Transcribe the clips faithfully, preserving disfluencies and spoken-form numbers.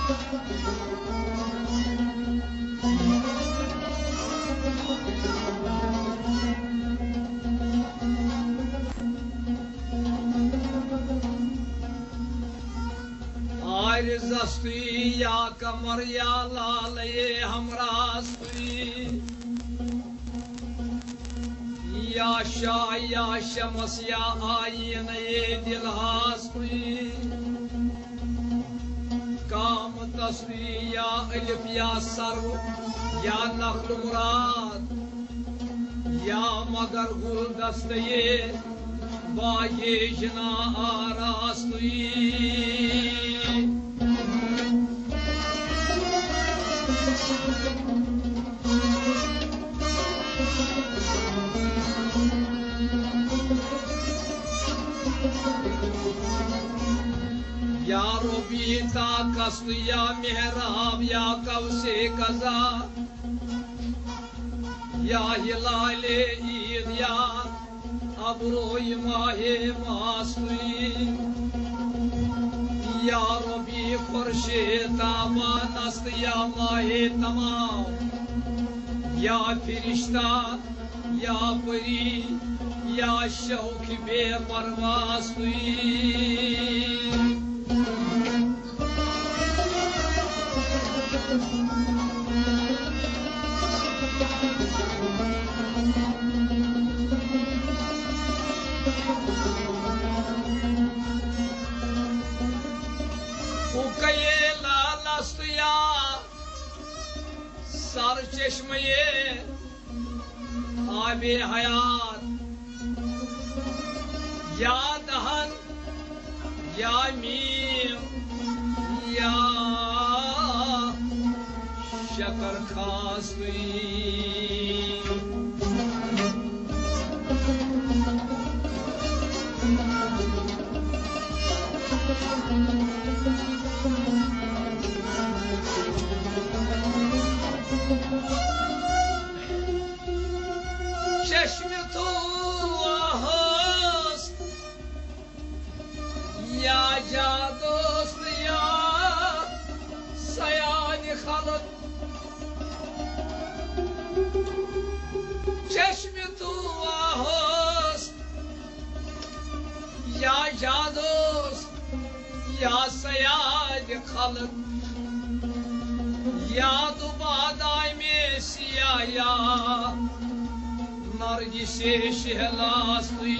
عارض استُے یا قمر یا لالے ہمراہ استُے، یا شاہ یا شمس یا آئینہ دل ہا استُے، قامت استُے یا الف یا سرو یا نخل مراد، یا مگر گلدستہ باغِ جناح آراستُے۔ یا ربی طاق استُے یا محراب یا قوس قزح، یا ہلال عید یا ابروی ماہ ماہ استُے، یا ربی خورشید تابان است یا ماہ تمام، یا فرشتہ یا پری یا شوخ بے پرواہ استُے۔ بُقعِ لعل استُے یا سر چشمہ آبِ حیات، یا دہن یا میم یا شکر خاص۔ چشمِ طوبیٰ ہست یا جادوست یا صیادِ خلق۔ چشمِ طوبیٰ ہست یا جادوست یا صیادِ خلق، یا دُبادامِ سیاہ یا نرگسِ شہلا استُے۔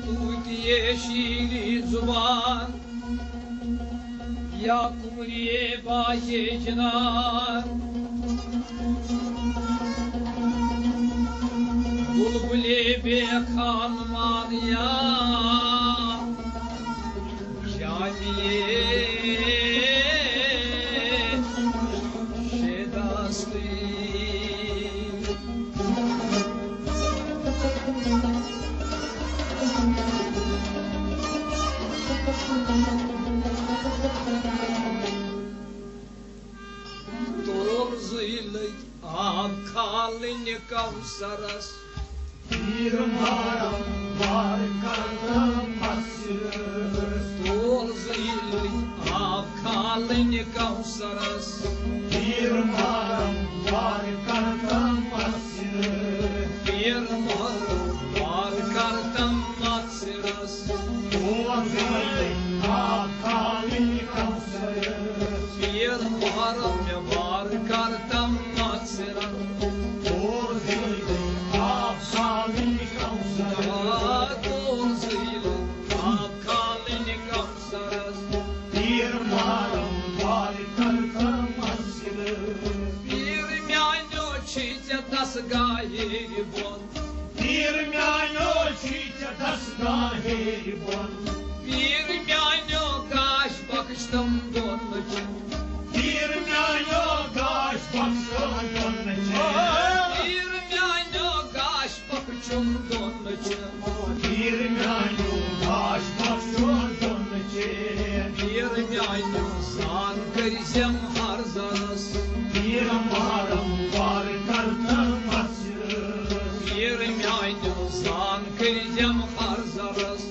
طوطیِ شیریں زبان یا قمریِ باغِ جنان، بلبلِ بے خانمان یا شامیِ شیدا استُے۔ تولہٕ زٕے لٔگۍ آب کھالٕنۍ کوثرس۔ پیٖر محرم وار کر تم مسجد۔ تولہٕ زٕے لٔگۍ آب کھالٕنۍ کوثرس۔ پیٖر محرم وار کر تم مسجد۔ پیٖر محرم وار کر تم مسجد۔ تولہٕ زٕے لٔگۍ آب کھالٕنۍ کوثرس۔ پیٖر محرم مےٚ وار کر تم مسجد۔ تولہٕ زٕے لٔگۍ آب کھالٕنۍ کوثرس۔ آ، تولہٕ زٕے لٔگۍ آب کھالٕنۍ کوثرس۔ پیٖر محرم وار کر تم مسجد۔ پیٖر میٛانیو چھِ ژےٚ دستگاہ ہیٚرِ بۄن۔ پیٖر میٛانیو چھِ ژےٚ دستگاہ ہیٚرِ بۄن۔ پیٖر میٛانیو گاش بخش تم دۄن نہٕ چھِ۔ پیٖر میٛانیو گاش بخش تم دۄن نہٕ چھِ۔ پیٖر میٛانیو گاش بخش تم دۄن نہٕ چھِ۔ پیٖر میٛانیو گاش بخش تم دۄن نہٕ چھِ۔ پیٖر میٛانیو زان کٔرزٮ۪م ہر زرس۔ پیٖر محرم وار کرتم اَتھ سِرس۔ پیٖر میانیو زان کٔرزٮ۪م ہر زرس۔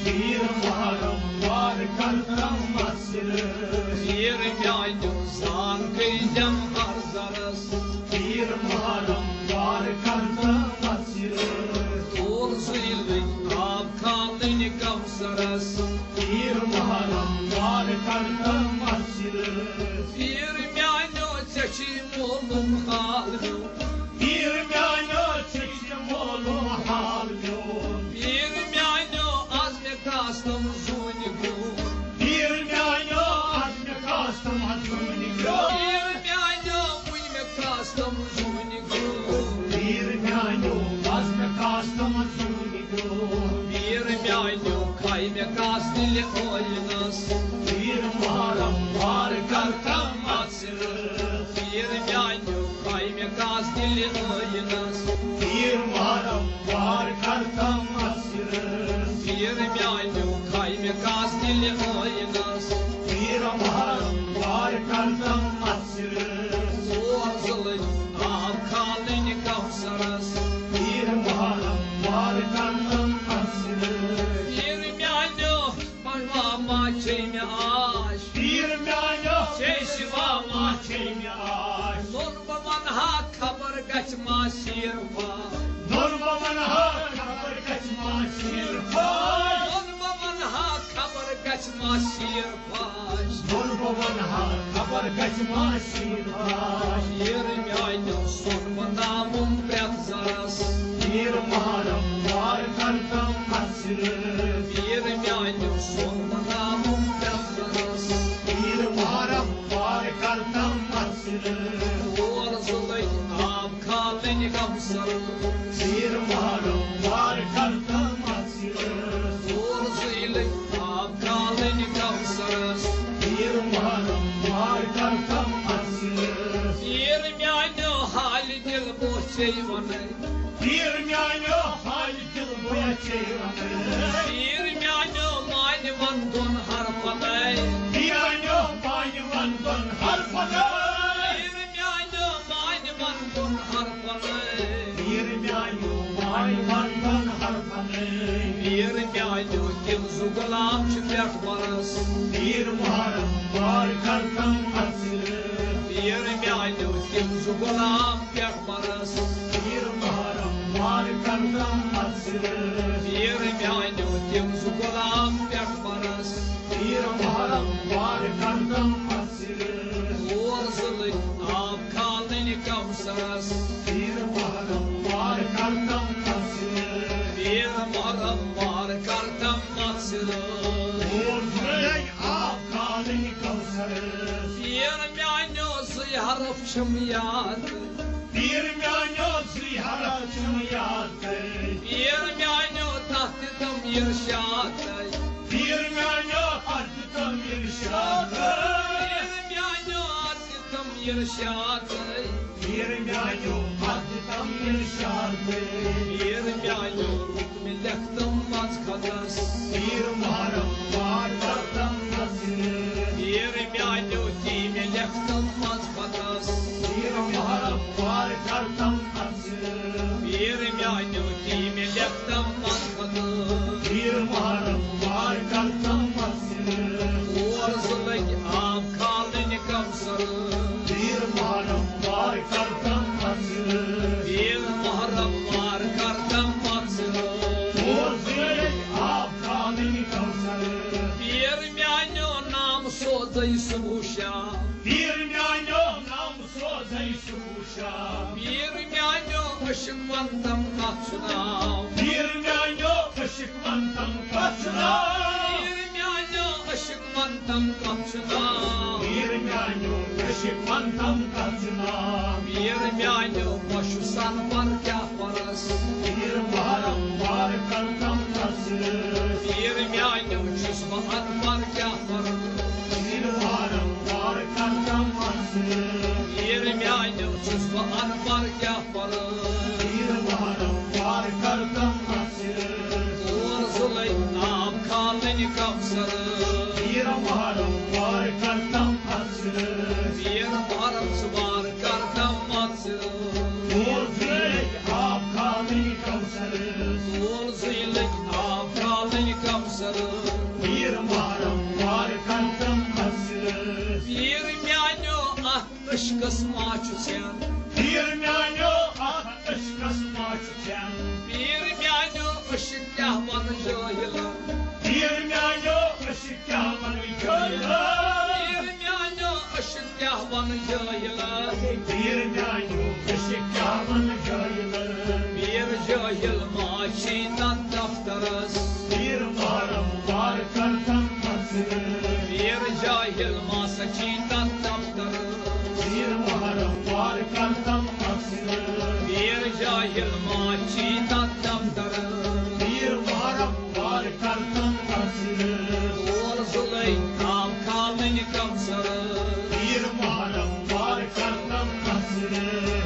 پیٖر محرم وار کرتم اَتھ سِرس۔ پیٖر میانیو زان کٔرزٮ۪م ہر زرس۔ پیٖر محرم وار کرتم اَتھ سِرس۔ تول سُے لٔگۍ آب کھالٕنۍ کوثرس۔ پیٖر محرم وار کرتم اَتھ سِرس۔ پیٖر میانیو ژےٚ چھُے معلوم حال میون۔ پیٖر میانیو ژےٚ چھُے معلوم حال میون۔ پیٖر میانیو از مےٚ کاسٹم زوٗنہِ گوٚو۔ پیٖر میانیو از مےٚ کاسٹم زوٗنہِ گوٚو۔ پیٖر میانیو وٕنہِ مےٚ کاسٹم زوٗنہِ گوٚو۔ پیٖر میانیو از مےٚ کاسٹم زوٗنہِ گوٚو۔ پیٖر میانیو کھاے مےٚ کاس دِلہِ ٲیٖنس۔ پیٖر محرم وار کرتم اَتھ سِرس۔ پیٖر میانیو کھاے مےٚ کاس دِلہِ ٲیٖنس۔ پیٖر محرم وار کرتم اَتھ سِرس۔ پیٖر میانیو کھاے مےٚ کاس دِلہِ ٲیٖنس۔ پیٖر محرم وار کرتم اَتھ سِرس۔ ژور زٕ لٔگۍ آب کھالٕنۍ کوثرس۔ پیٖر محرم وار کرتم اَتھ سِرس۔ پیٖر میانیو پنوا ما چھے مےٚ آش۔ پیٖر میانیو ژے سِوا ما چھے مےٚ آش۔ نوٚن بہٕ ونہٕ ہا خبر گژھِ ما سیٖر پاش۔ نوٚن بہٕ ونہٕ ہا خبر گژھِ ما سیٖر پاش۔ نوٚن بہٕ ونہٕ ہا خبر گژھِ ما سیٖر پاش۔ نوٚن بہٕ ونہٕ ہا خبر گژھِ ما سیٖر پاش۔ پیٖر میانیو سوٚن بہٕ نامُم پرٛٮ۪تھ زرس۔ پیٖر محرم وار کرتم اَتھ سِرس۔ پیٖر میانیو سوٚن بہٕ نامُم پرٛٮ۪تھ زرس۔ پیٖر محرم وار کرتم اَتھ سِرس۔ تور زٕ لٔگۍ آب کھالٕنۍ کوثرس۔ پیٖر محرم وار کرتم اَتھ سِرس۔ تور زٕ لٔگۍ آب کھالٕنۍ کوثرس۔ پیٖر محرم وار کرتم اَتھ سِرس۔ پیٖر میانیو حالہِ دِل بوچھے ونے۔ پیٖر میانیو حالہِ دِل بوچھے ونے۔ پیٖر میانیو مانہِ ون دۄن حرفنے۔ پیٖر میانیو مانہِ ون دۄن حرفنے۔ پیٖر میانیو مانہِ ون دۄن حرفنے۔ پیٖر میانیو مانہِ ون دۄن حرفنے۔ پیٖر میانیو تِم زٕ غلام چھِ پٮ۪ٹھ برس۔ پیٖر محرم وار کرتم اَتھ سِرس۔ پیٖر میانیو تِم زٕ غلام پٮ۪ٹھ برس۔ پیٖر محرم وار کرتم اَتھ سِرس۔ پیٖر میانیو تِم زٕ غلام پٮ۪ٹھ برس۔ پیٖر محرم وار کرتم اَتھ سِرس۔ تور زٕ لٔگۍ آب کھالٕنۍ کوثرس۔ پیٖر محرم وار کرتم اَتھ سِرس۔ پیٖر محرم وار کرتم اَتھ سِرس۔ تور زٕ لٔگۍ آب کھالٕنۍ کوثرس۔ پیٖر میانیو زٕے حرف چھِم یاد۔ پیٖر میانیو زٕے حرف چھِم یاد۔ پیٖر میانیو تَتھ دِتم اِرشاد۔ پیٖر میانیو تَتھ دِتم اِرشاد۔ پیٖر میانیو اَتھ دِتم اِرشاد۔ پیٖر میانیو اَتھ دِتم اِرشاد۔ پیٖر میانیو رُت مےٚ لیکھتم منٛز خطس۔ پیٖر محرم وار کرتم اَتھ سِرس۔ پیٖر میانیو تی مےٚ لیکھتم منٛز خطس۔ پیٖر محرم وار کرتم اَتھ سِرس۔ پیٖر میانیو تی مےٚ لیکھتم منٛز خطس۔ پیٖر محرم وار کرتم اَتھ سِرس۔ تور زٕ لٔگۍ آب کھالٕنۍ کوثرس۔ پیٖر محرم وار کرتم اَتھ سِرس۔ پیٖر محرم وار کرتم اَتھ سِرس۔ تور زٕ لٔگۍ آب کھالٕنۍ کوثرس۔ پیٖر میانیو نام سوزے صبح شام۔ پیٖر میانیو نام سوزے صبح شام۔ پیٖر میانیو عشق ونتم کتھ چھُ ناو۔ پیٖر میانیو عشق ونتم کتھ چھُ ناو۔ پیٖر میانیو عشق ونتم کتھ چھُ ناو۔ پیٖر میانیو عشق ونتم کتھ چھُ ناو۔ پیٖر میانیو بہٕ چھُس انپر کیٛاہ پرس۔ پیٖر محرم وار کرتم اَتھ سِرس۔ پیٖر میانیو چھُس بہٕ انپر کیٛاہ پرس۔ پیٖر محرم وار کرتم اَتھ سِرس۔ پیٖر میانیو چھُس بہٕ انپر کیٛاہ پرس۔ پیٖر محرم وار کرتم اَتھ سِرس۔ تور زٕ لٔگۍ آب کھالٕنۍ کوثرس۔ پیٖر محرم وار کرتم اَتھ پیٖر محرم سُمار کر تم مقصد۔ تول زٕے لٔگۍ آب کھالٕنۍ کوثر۔ تول زٕے لٔگۍ آب کھالٕنۍ کوثر۔ پیٖر محرم وار کر تم مقصد۔ پیٖر میانیو اتھ عشقس ما چھُ ژھٮ۪ن۔ پیٖر میانیو اتھ عشقس ما چھُ ژھٮ۪ن۔ پیٖر میانیو عشق کیٛاہ ونہٕ جٲہلن۔ پیٖر میانیو عشق کیٛاہ ونہٕ جٲہلن۔ پیٖر میانیو عشق کیٛاہ ونہٕ جٲہلن۔ پیٖر میانیو عشق کیٛاہ ونہٕ جٲہلن۔ پیٖر جٲہل ما چھی تتھ دفترس۔ پیٖر محرم وار کر تم مقصد۔ پیٖر جٲہل ما سا چھی تتھ دفترس۔ پیٖر محرم وار کر تم مقصد۔ پیٖر جٲہل ما چھی تتھ دفترس۔ پیٖر محرم وار کر تم مقصد۔ تول زٕے لٔگۍ آب کھالٕنۍ کوثر۔ پیٖر محرم وار کر تم مقصد۔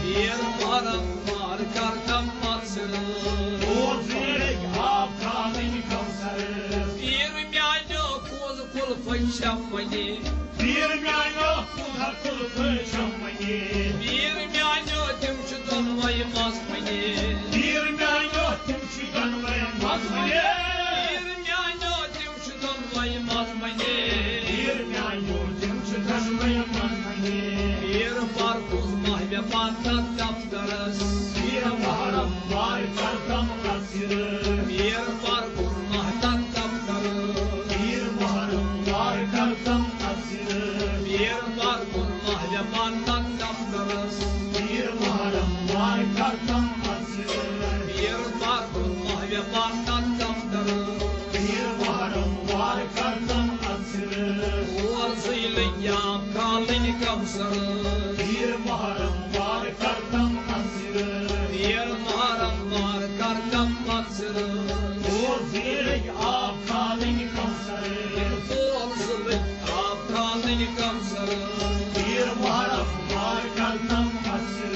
پیٖر محرم وار کر تم مقصد۔ تول زٕے لٔگۍ آب کھالٕنۍ کوثر۔ پیٖر میانیو کُل کُل پھٔلۍ چھم وۄنی۔ پیٖر میانیو کُل کُل پھٔلۍ چھم وۄنی۔ پیٖر میانیو تِم چھِ دۄنوَے منٛز وۄنی۔ پیٖر میانیو تِم چھِ دۄنوَے منٛز وۄنی۔ پیٖر میانیو تِم چھِ دۄنوَے منٛز وۄنی۔ پیٖر میانیو تِم چھِ دۄنوَے منٛز وۄنی۔ پیٖر پر کُس ماہ مےٚ پنٛداہ دفترس۔ پیٖر محرم وار کر تم مقصد۔ پیٖر پر کُس ماہ تتھ دفترس۔ پیٖر محرم وار کر تم مقصد۔ پیٖر پر کُس ماہ مےٚ پنٛداہ دفترس۔ پیٖر محرم وار کر تم مقصد۔ پیٖر پر کُس ماہ مےٚ پنٛداہ دفترس۔ پیٖر محرم وار کر تم مقصد۔ تول زٕے لٔگۍ آب کھالٕنۍ کوثر۔ پیٖر محرم وار کر تم مقصد۔ پیٖر محرم وار کر تم مقصد۔ تول زٕے لٔگۍ آب کھالٕنۍ کوثر۔ تول زٕے لٔگۍ آب کھالٕنۍ کوثر۔ پیٖر محرم وار کر تم مقصد۔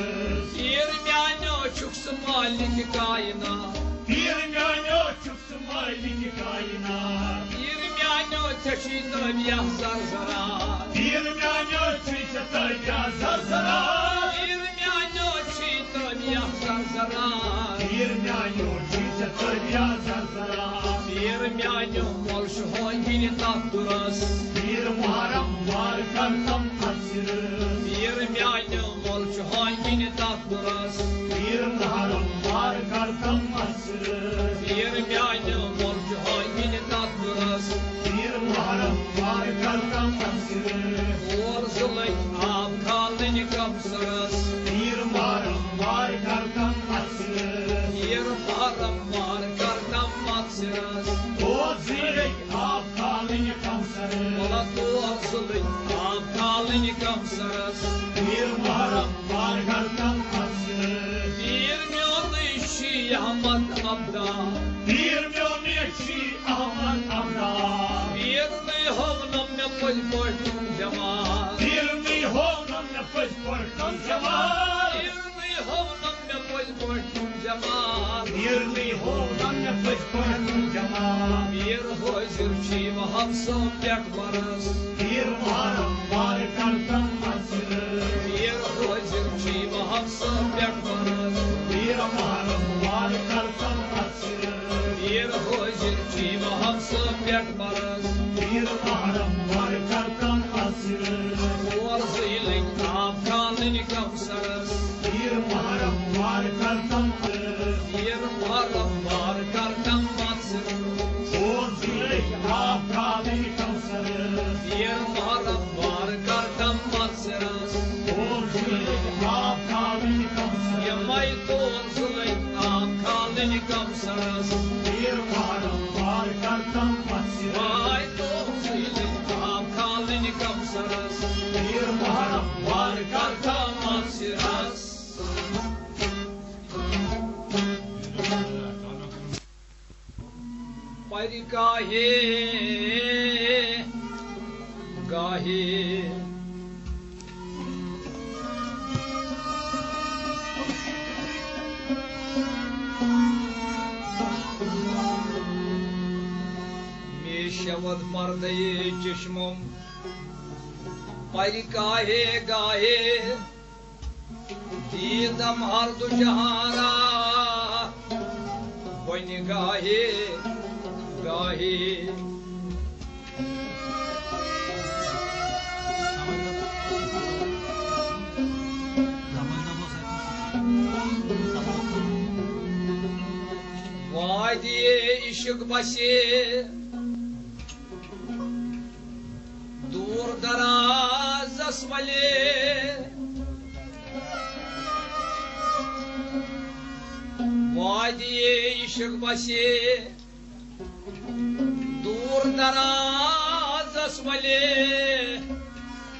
پیٖر میانیو چھُکھ ژٕ مالک کائنات۔ پیٖر میانیو چھُکھ ژٕ مالک کائنات۔ پیٖر میانیو ژےٚ چھُے تٲبیہ زر ذرات۔ پیٖر میانیو چھُے ژےٚ تٲبیہ زر ذرات۔ پیٖر میانیو چھُے تٲبیہ زر ذرات۔ پیٖر میانیو چھُے ژےٚ تٲبیہ زر ذرات۔ پیٖر میانیو مۄل چھُ ہۄنگِنۍ تتھ دُرس۔ پیٖر محرم وار کر تم مقصد۔ پیٖر میانیو مۄل چھُ ہۄنگِنۍ تتھ دُرس۔ پیٖر محرم وار کر تم مقصد۔ پیٖر میانیو مۄل چھُ ہۄنگِنۍ تتھ دُرس۔ پیٖر محرم وار کر تم مقصد۔ تول زٕے لٔگۍ آب کھالٕنۍ کوثرس۔ پیٖر محرم وار کر تم مقصد۔ پیٖر محرم وار کر تم مقصدس۔ تول زٕے لٔگۍ آب کھالٕنۍ کوثرس۔ ولا تول زٕے لٔگۍ آب کھالٕنۍ کوثرس۔ پیٖر محرم وار کر تم مقصد۔ پیٖر میونُے چھُے احمد ابدا۔ پیٖر میونُے چھُے احمد ابدا۔ پیٖرنٕے ہوونم مےٚ پٔزۍ پٲٹھۍ تُہُنٛد جمال۔ پیٖرنٕے ہوونم مےٚ پٔزۍ پٲٹھۍ تُہُنٛد جمال۔ پیٖرنٕے ہوونم مےٚ پٔزۍ پٲٹھۍ تُہُنٛد جمال۔ پیٖرنٕے ہوونم مےٚ پٔزۍ پٲٹھۍ تُہُنٛد جمال۔ پیٖر حٲضِر چھُے وہاب صٲب پٮ۪ٹھ برس۔ پیٖر محرم وار کر تم مقصد۔ پیٖر حٲضِر چھُے وہاب صٲب پٮ۪ٹھ برس۔ پیٖر محرم وار کر تم مقصد۔ پیٖر حٲضِر چھُے وہاب صٲب پٮ۪ٹھ برس۔ پیٖر محرم وار کر تم مقصد۔ تول زٕے لٔگۍ آب کھالٕنۍ کوثرس۔ پیٖر محرم وار کر تم مقصد۔ پیٖر محرم وار کر تم مقصد۔ تول زٕے لٔگۍ آب کھالٕنۍ کوثرس۔ پیٖر محرم وار کر تم مقصدس۔ تول زٕے لٔگۍ آب کھالٕنۍ کوثرس۔ یِمَے تول زٕے لٔگۍ آب کھالٕنۍ کوثرس۔ پیٖر محرم وار کر تم مقصدس۔ وای تول زٕے لٔگۍ آب کھالٕنۍ کوثرس۔ پیٖر محرم وار کر تم مقصدس۔ پرِ گاہے گاہے۔ می شود پردے چشمم۔ پرِ گاہے گاہے دیدم ہر دو جہاں را، بنہِ گاہے گاہے۔ وادی عشق بسے دور درازس ولے، وادی عشق بسے دور درازس ولے،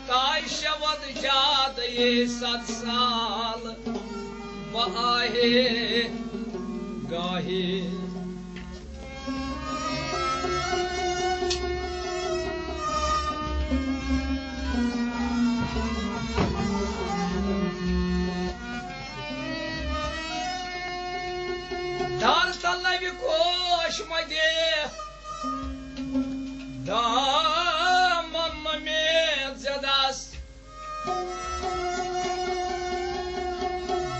تاے شود جادے صد سال بہاہے گاہے۔ در طلب کوش مدے، دامن ممید زدس۔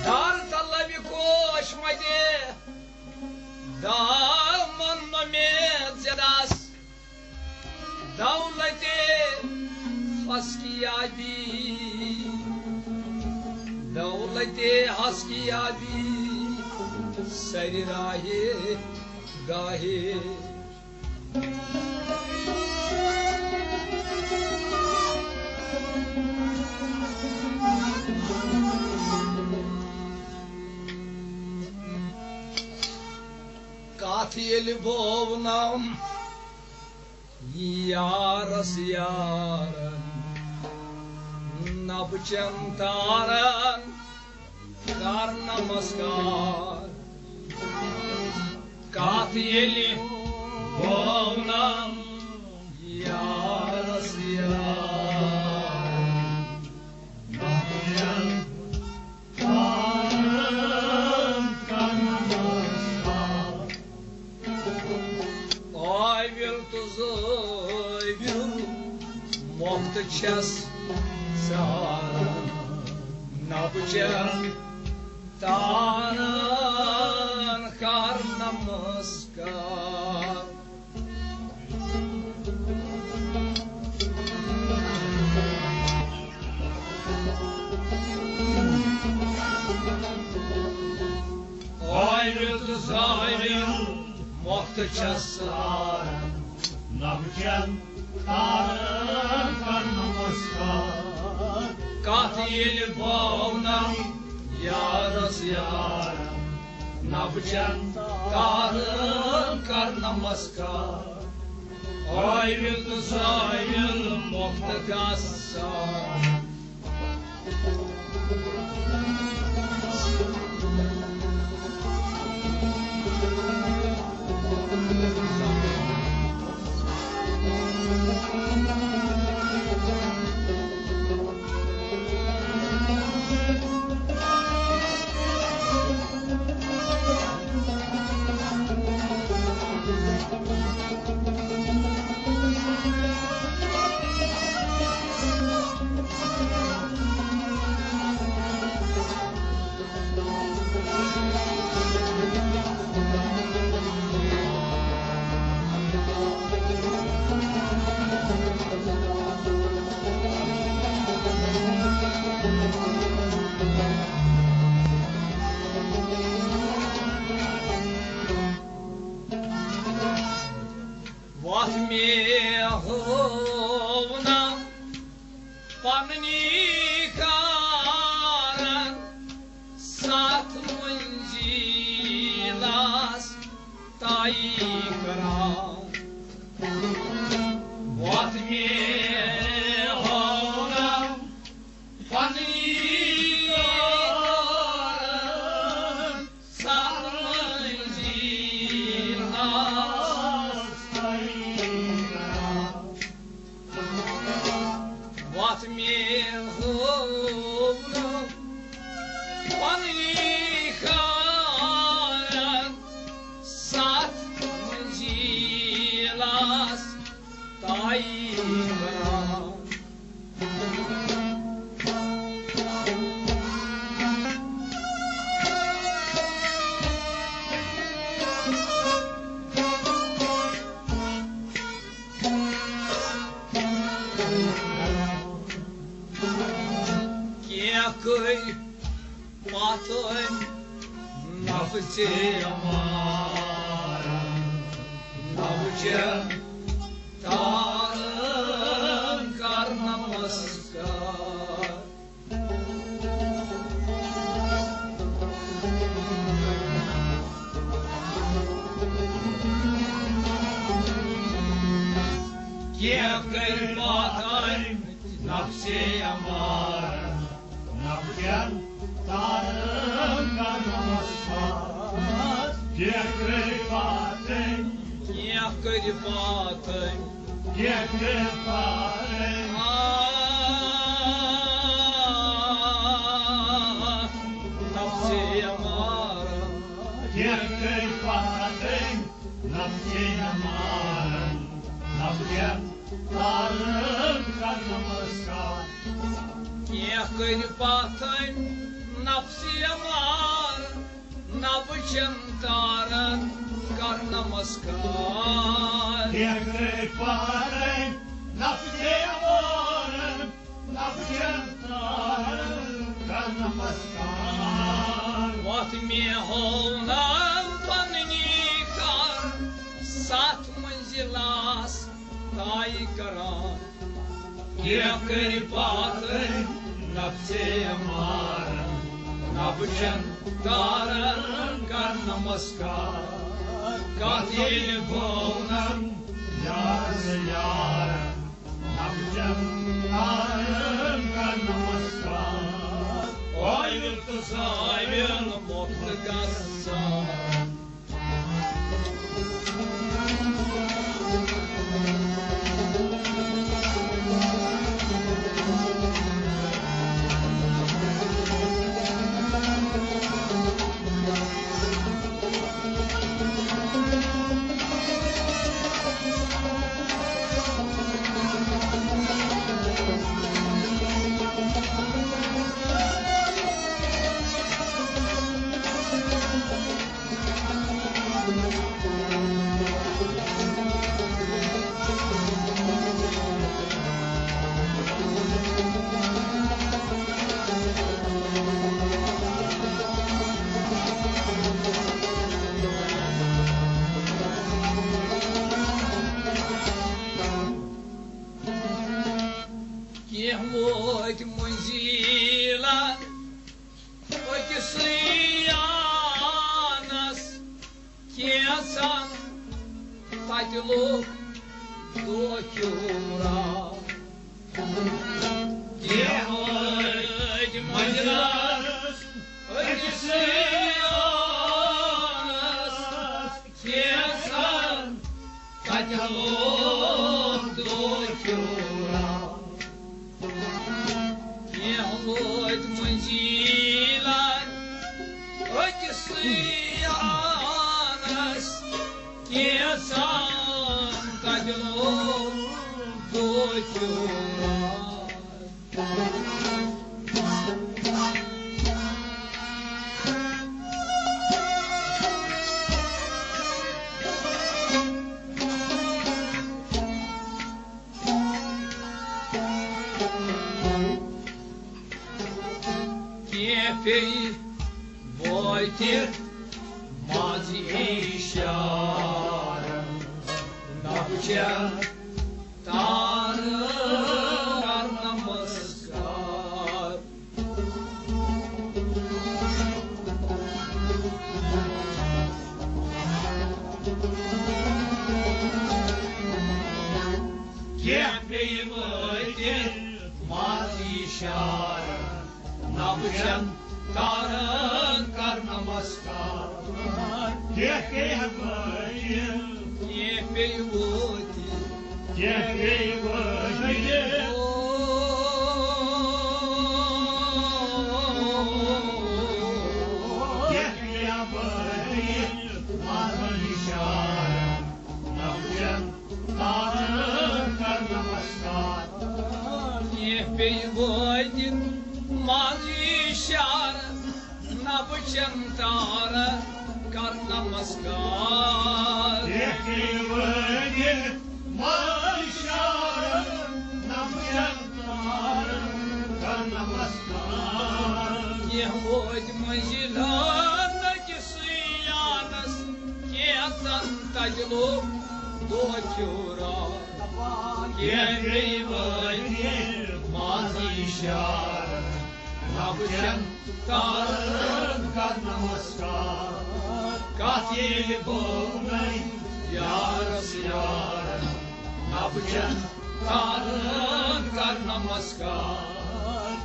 در طلب کوش مدے، دامن ممید زدس۔ دولت ہسکیابی، دولت ہسکیابی، سر راہے گاہے۔ کتھ ییٚلہِ بوونم یارس یارن، نبہٕ چٮ۪ن تارن کر نمسکار۔ کتھ ییٚلہِ بوونم یارس یارن، نبہٕ چٮ۪ن تارن کر نمسکار۔ عٲوِل تہٕ زٲوِل مۄختہٕ چھَس ژاران، نبہٕ چٮ۪ن تارن کر نمسکار۔ عٲوِل تہٕ زٲوِل مۄختہٕ چھَس ژاران، نبہٕ چٮ۪ن تارن کر نمسکار۔ کتھ ییٚلہِ بوونم یارس یارن، نبہٕ چٮ۪ن تارن کر نمسکار۔ عٲوِل تہٕ زٲوِل مۄختہٕ گژھان۔ وَتھ مےٚ ہٲو نہ پننی کارن، ستھ منزلس طے کران۔ وَتھ مےٚ ہٲو نہ پننی کارن، ستھ منزلس طے کران۔ وَتھ مےٚ ہٲو نہ پننی کارن، ستھ منزلس طے کران۔ کٔرۍ پاتھن نفسے مارن، نوچن تارن کر نمسکار۔ کینٛہہ کٔرۍ پاتھن نفسے مارن، نوچن تارن کر نمسکار۔ کینٛہہ کٔرۍ پاتھن، کینٛہہ کٔرۍ پاتھن، کینٛہہ کٔرۍ پاتھن۔ آ، نفسے مارن۔ کینٛہہ کٔرۍ پاتھن نفسے مارن، نوچن تارن کر نمسکار۔ کینٛہہ کٔرۍ پاتھن نفسے مارن، نوچن تارن کر نمسکار۔ کینٛہہ کٔرۍ پاتھن نفسے مارن، نوچن تارن کر نمسکار۔ وتھ مےٚ ہونم پننی کر ستھ منزلس طے کران۔ کینٛہہ کٔرۍ پاتھن نفسے مارن، نوچن تارن کر نمسکار۔ کتھ ییٚلہِ بونم یار سے یارن، نوچن تارن کر نمسکار۔ عٲیِل تہٕ زٲوِل مۄکھ گژھان۔ کینٛہہ وٲتۍ مٔنزیٖلن أکِسٕے آنس، کینٛژن تتہِ لوٚگ دۄہ کیوٗرا۔ کینٛہہ وٲتۍ مٔنزیٖلن أکِسٕے آنس، کینٛژن تتہِ لوٚگ دۄہ کیوٗرا۔ کینٛہہ وٲتۍ مٔنزیٖلن أکِسٕے آنس، کینٛژن تتہِ لوٚگ دۄہ کیوٗرا۔ کینٛہہ پیٚیہِ وٲتِتھ منٛز اِشارٕ، نوچن تارٕ نمسکار۔ کینٛہہ پیٚیہِ وٲتِتھ منٛز اِشارٕ، نوچن تارن کر نمسکار۔ کینٛہہ پیٚیہِ وٲتِتھ، کینٛہہ پیٚیہِ وٲتِتھ، کینٛہہ پیٚیہِ وٲتِتھ۔ کینٛہہ پیٚیہِ وٲتِتھ منٛز اِشارٕ، نوچن تارن کر نمسکار۔ کینٛہہ پیٚیہِ وٲتِتھ منٛز اِشارٕ، نوچن تارن کر نمسکار۔ کینٛہہ پیٚیہِ وٲتِتھ منٛز اِشارٕ، نوچن تارن کر نمسکار۔ منزلن أکِسٕے یانس کینٛژن تجلو دۄہ پھیورا۔ کینٛہہ بیٚیہِ وٲتۍ مازٕ اِشارٕ، نبہٕ چٮ۪ن تارن کر نمسکار۔ کتھ ییٚلہِ بٲونَے یارس یارن، نبہٕ چٮ۪ن تارن کر نمسکار۔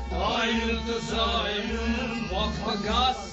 قٲیِل تہٕ ظٲہِل وقفہٕ گژھ۔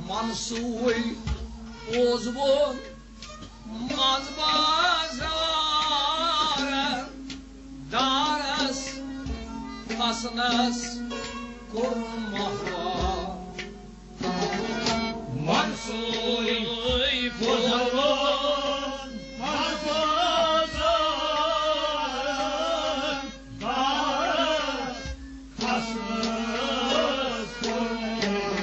منصوٗرٕے پوٚز ووٚن منٛز بازارن، دارس کھسنس کوٚر مہوار۔ منصوٗرٕے پوٚز ووٚن منٛز بازارن، دارس کھسنس کوٚر مہوار۔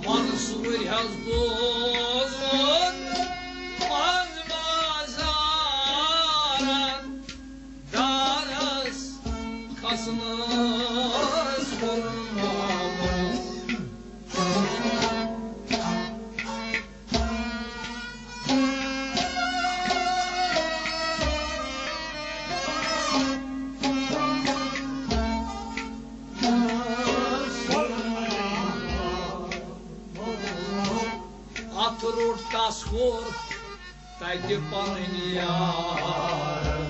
منصوٗر حظ بوزُن منٛز بازارن، دارس کھسنس کوٚر مہوار۔ اتھ روٚٹ تس کوٚر تتہِ پنٕنۍ یارن،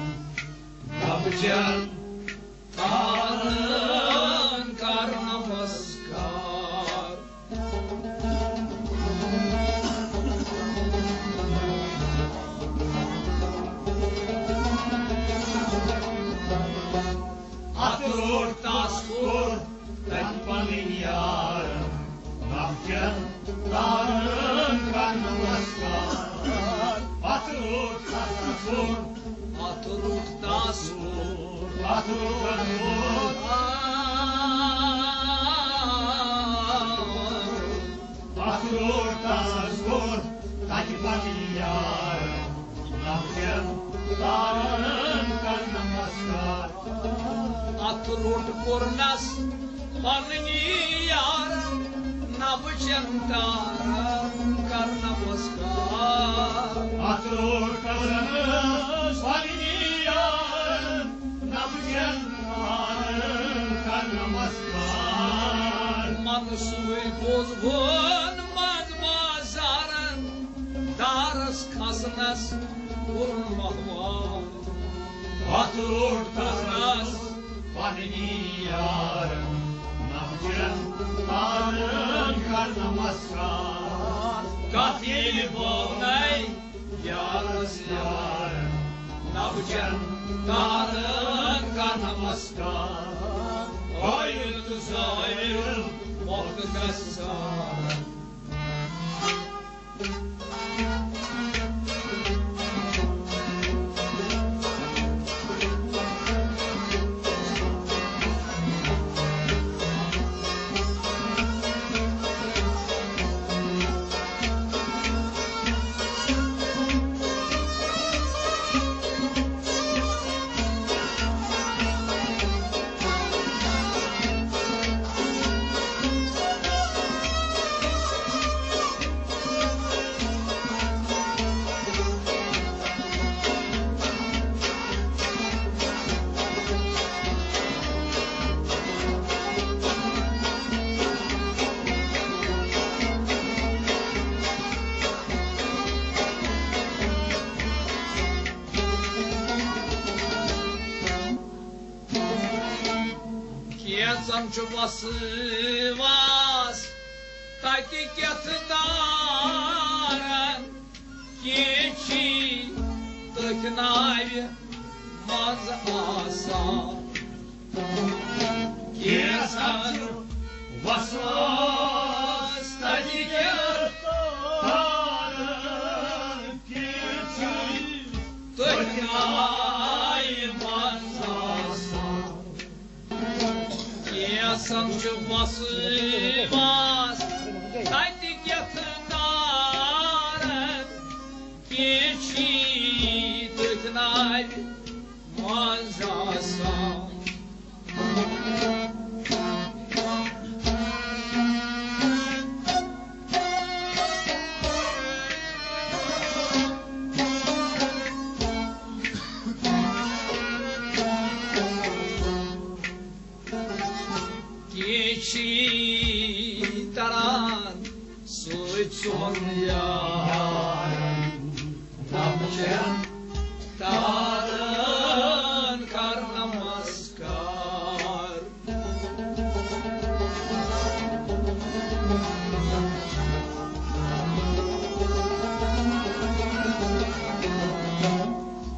نبہٕ چٮ۪ن تارن کر نمسکار۔ اتھ روٚٹ تس کوٚر تتہِ پنٕنۍ یارن، نبہٕ چٮ۪ن تارن کر نمسکار۔ اتھ روٚٹ تس کوٚر اتھ روٚٹ تس کوٚر۔ اتھ روٚٹ تس کوٚر۔ اتھ روٚٹ تس کوٚر تتہِ پنٕنۍ یارن، نبہٕ چٮ۪ن تارن کر نمسکار۔ اتھ روٚٹ کوٚرنس پننی یارن، نبہٕ چٮ۪ن تارن کر نمسکار۔ اتھ روٚٹ کوٚرنس پننی یارن، نبہٕ چٮ۪ن تارن کر نمسکار۔ منصوٗرٕے پوٚز ووٚن منٛز بازارن، دارس کھسنس کوٚرُن مہوار۔ اتھ روٚٹ کوٚرنس پننی یارن، نبہٕ چٮ۪ن تارن کر نمسکار۔ کتھ ییٚلہِ بٲونَے یارس یارن، نبہٕ چٮ۪ن تارن کر نمسکار۔ قٲیِل تہٕ ظٲہِل وقت گژھان۔ چھُ وسواس تَتہِ کیٛاہ تارَن، کینٛہہ چھی تٔتھۍ ناوِ منٛز آسان۔ کینٛژھن وسواس تَتہِ کیٛاہ تارَن، کینٛہہ چھی تٔتھۍ ناوِ منٛز آسان۔ کینٛژھن چھُ وسواس تَتہِ کیٛاہ تارَن، کینٛہہ چھی تٔتھۍ ناوِ منٛز آسان۔ کینٛہہ چھی تران سۭتۍ سون یارن، نبہٕ چھٮ۪ن تارن کر نمسکار۔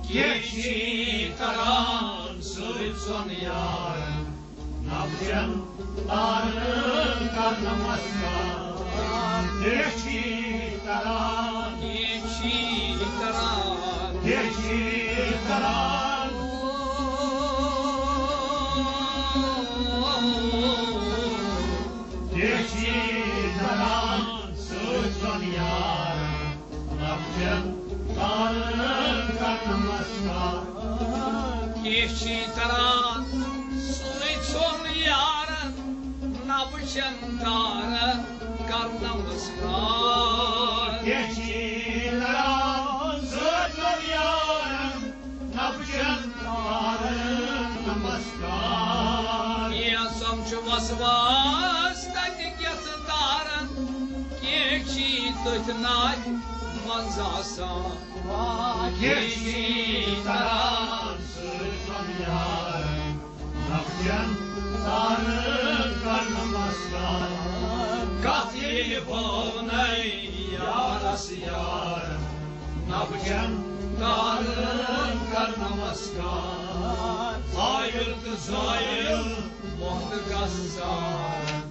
کینٛہہ چھی تران سۭتۍ سون یارن، نبہٕ چھٮ۪ن تارن کر نمسکار۔ کینٛہہ چھی تران، کینٛہہ چھی تران، کینٛہہ چھی تران، کینٛہہ چھی تران سۭتۍ سون یارن، نبہٕ چھٮ۪ن تارن کر نمسکار۔ کینٛہہ چھی تران سۭتۍ سون یارن، نبہٕ چھٮ۪ن تارن کر نمسکار۔ کینٛہہ چھی تران سۭتۍ سون یارن، نبہٕ چھٮ۪ن تارن نمسکار۔ کینٛژھن چھُ وسواس تَتہِ کیٛاہ تارَن، کینٛہہ چھی تٔتھۍ ناوِ منٛز آسان۔ کینٛہہ چھی تران سۭتۍ سون یارن، نبہٕ چھٮ۪ن تارن کر نمسکار۔ کتھ ییٚلہِ وونے یارس یارن، نبہٕ چھٮ۪ن تارن کر نمسکار۔ قٲیِل تہٕ زٲیِل موٚہنہٕ گژھان۔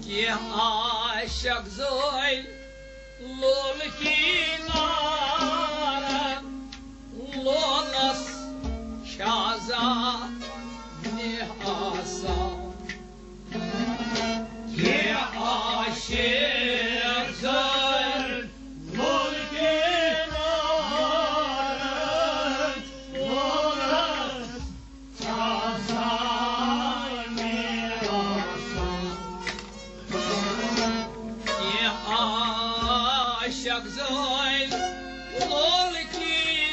کینٛہہ عاشق زٲلۍ لولہٕ کینارن، لولس شازا نیہ آسان۔ کینٛہہ عاشق زٲلۍ لولہٕ کینارن، لولس کینٛہہ عاشق زٲلۍ لول کینارن،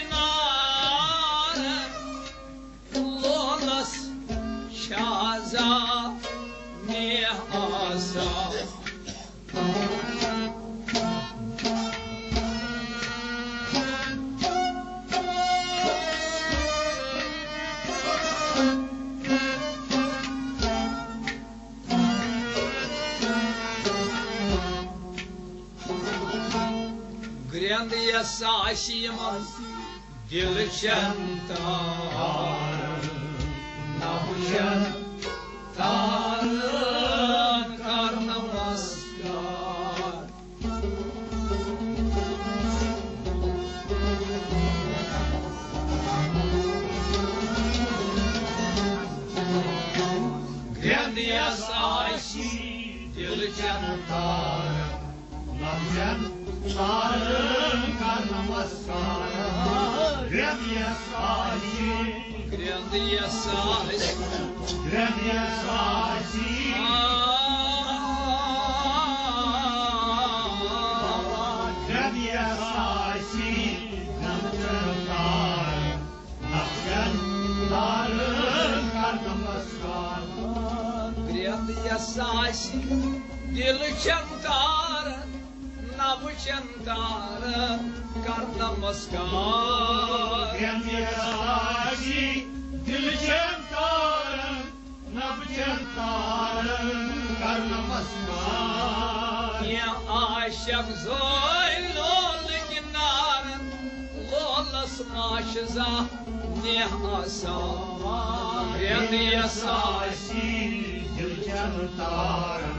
لولس شازا نیہ آسان۔ گرٛٮ۪نٛد یۄس آسہِ یِمن دِل چٮ۪ن تارن، نبہٕ چٮ۪ن تارن کر نمسکار۔ آسی دِل چٮ۪ن تارن، نفچٮ۪ن تارن کر نمسکار۔ رٮ۪تھ یس آسی، رٮ۪تھ یس آسی، رٮ۪تھ یس آسی، رٮ۪تھ یس آسی، نفچٮ۪ن تارن، نفچٮ۪ن تارن کر نمسکار۔ رٮ۪تھ یس آسی دِل چٮ۪ن تارن، نفچٮ۪ن تارن کر نمسکار۔ رٮ۪تھ یس آسی دِل چٮ۪ن تارن، نفچٮ۪ن تارن کر نمسکار۔ کینٛہہ عاشق زٲے لولہٕ کِنارن، لولس ما چھِ زانٛہہ نیہ آسان۔ رٮ۪تھ یس آسی دِل چٮ۪ن تارن،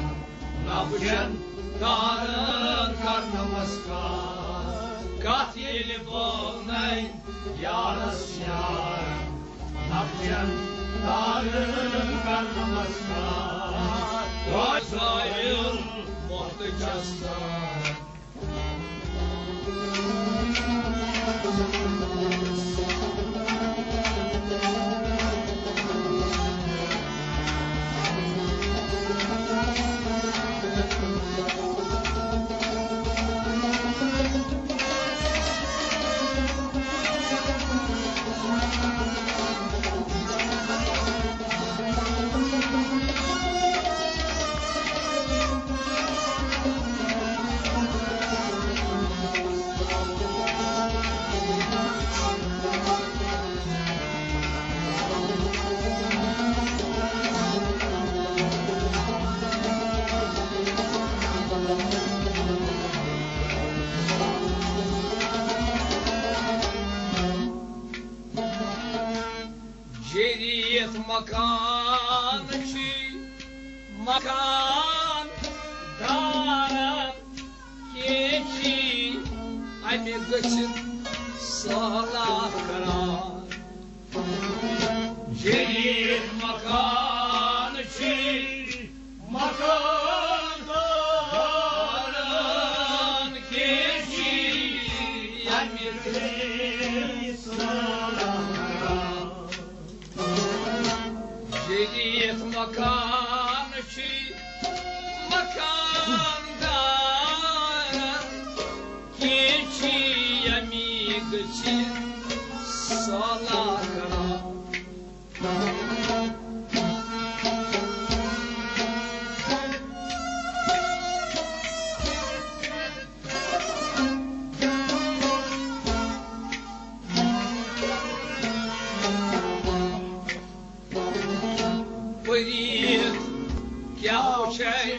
نفچٮ۪ن تارن کر نمسکار۔ کتھ ییٚلہِ بٲونَے یارس یارن، نفچٮ۪ن تارن کر نمسکار۔ روزایل مۄختہٕ چستار۔ جٔدیٖد مکان چھِ مکان دارن، کینٛہہ چھِ امہِ گٔژھِتھ سہلاب کران۔ جٔدیٖد مکان چھِ مکان دارن، کینٛہہ چھِ امہِ گٔژھِتھ سہلاب کران۔ جٔدیٖد مکان چھِ مکان دارن، کینٛہہ چھِ امیٖد چھِ سالار کران۔ پٔرِتھ کیٛاہ چھے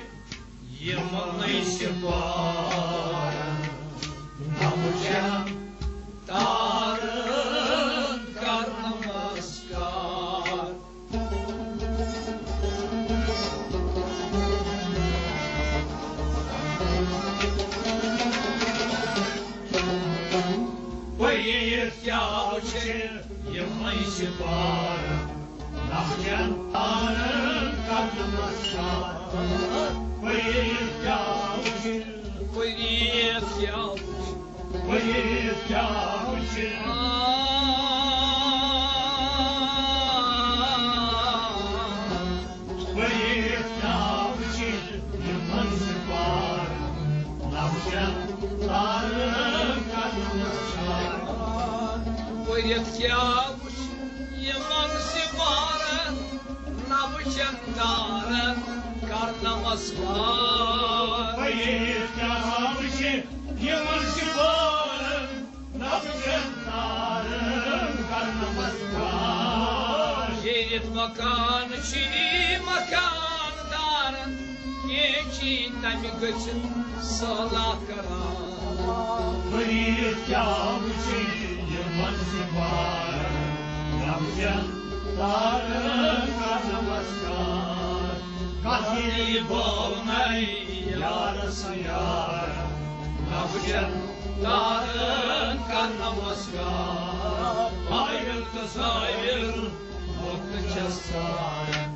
یِمنٕے سِپارن، نہ وٕچھن تارن کر نمسکار۔ پٔرِتھ کیٛاہ چھِ یِمے سِپارٕ، نفچن تارن کر نمسکار۔ پٔرِتھ کیٛاہ چھِ، پٔرِتھ کیٛاہ چھِ، پٔرِتھ کیٛاہ چھِ؟ پٔرِتھ کیٛاہ وٕچھِ یِمن سِپارن، نفچن تارن کر نمسکار۔ پٔرِتھ کیٛاہ وٕچھِ یِمن سِپارن، نفچن تارن کر نمسکار۔ پٔرِتھ کیٛاہ وٕچھِ یِمن سِپارن، نفچن تارن کر نمسکار۔ جٔدیٖد مکان چھِ مکان دارن، کینٛہہ چھِ تمہِ گٔژھِتھ سہلاب کران۔ پٔرِتھ کیٛاہ وٕچھِ یِمن سِپارن، نفچن تارن کر نمسکار۔ کتھ ییٚلہِ بٲونَے یارس یارن، نفچن تارن کر نمسکار۔ قٲیِل تہٕ زٲیِل وقت چھس سارن۔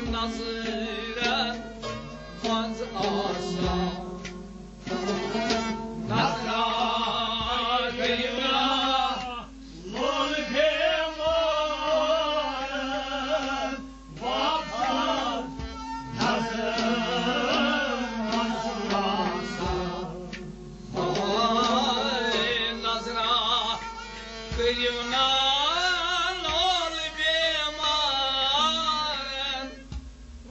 نظرن منٛز آسان۔ نظرا گٔیِو نا لول بیمارن، واپس نظرن منٛز آسان۔ نظرا کٔرِو نا لول بیمارن،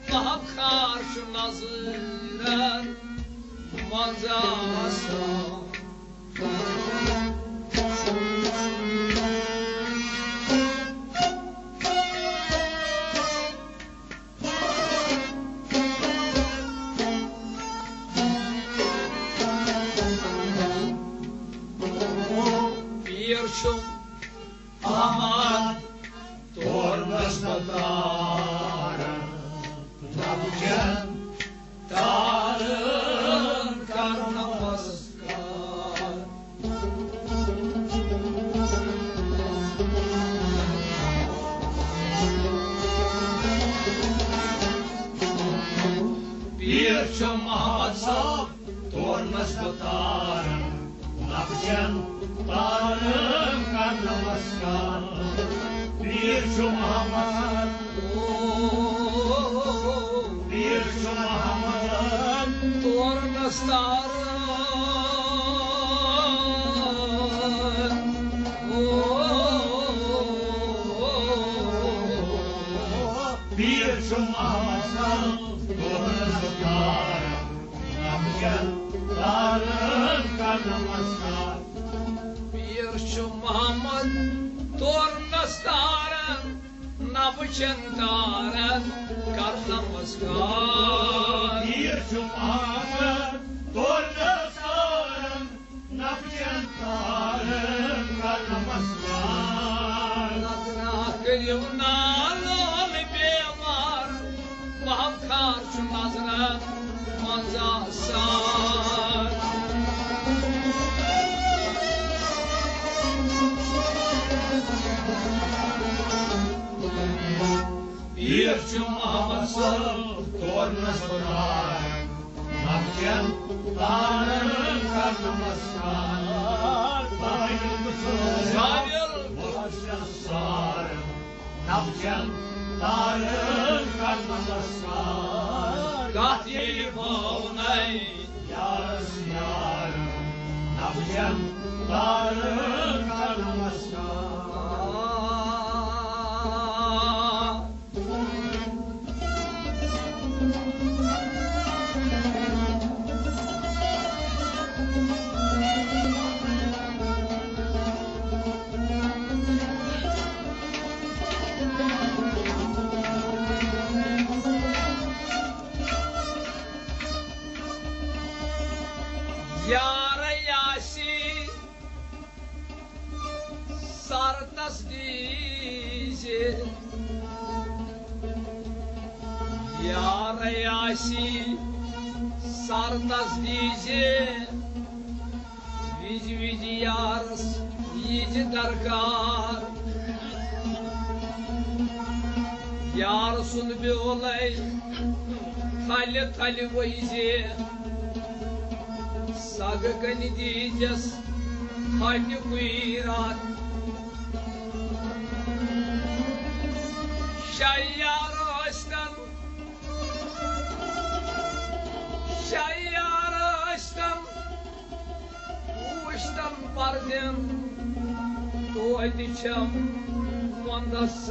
محب خار چھُ نظرن منٛز آسان۔ پیر چھُم احمد تورنس بتارن، نبجن تارن کرنس کار۔ پیر چھُم احمد صٲب تورنس بتارن، نبجن تارن کرنس کار۔ پیر چھُم احمد، پیر چھُم احمد تورنس تارن۔ پیر چھُم احمد صٲب تورنس بتارن، نبجن تارن کرنس کار۔ پیر چھُ محمد تورنس تارن، نبجن تارن کرنس کار۔ پیر چھُ محمد تورنس تارن، نبجن تارن کرنس کار۔ نظرا کٔرِو نا لول بیمار، محب خار چھُ نظرن منٛز آسان۔ پیر چھُ محمد صٲب تورنس بتارن، نبجن تارن کرنس کار۔ سارن نبجن تارن کرنس کار۔ کتھ ییٚلہِ بٲونَے یارس یارن، نبجن تارن کرنس کار۔ یارے آسی سر تس دیزِ، یارے آسی سر تس دیزِ، وِزِ وِزِ یارس ییزِ درکار۔ یار سُنٛد بیولے تھلہِ تھلہِ ؤیزِ، سگہٕ کنہِ دیٖزٮ۪س ہۄپہِ کُیرات۔ شیار ٲسۍتن، شیار ٲسۍتن، وُچھتن پردٮ۪ن، توتہِ چھَم وندس۔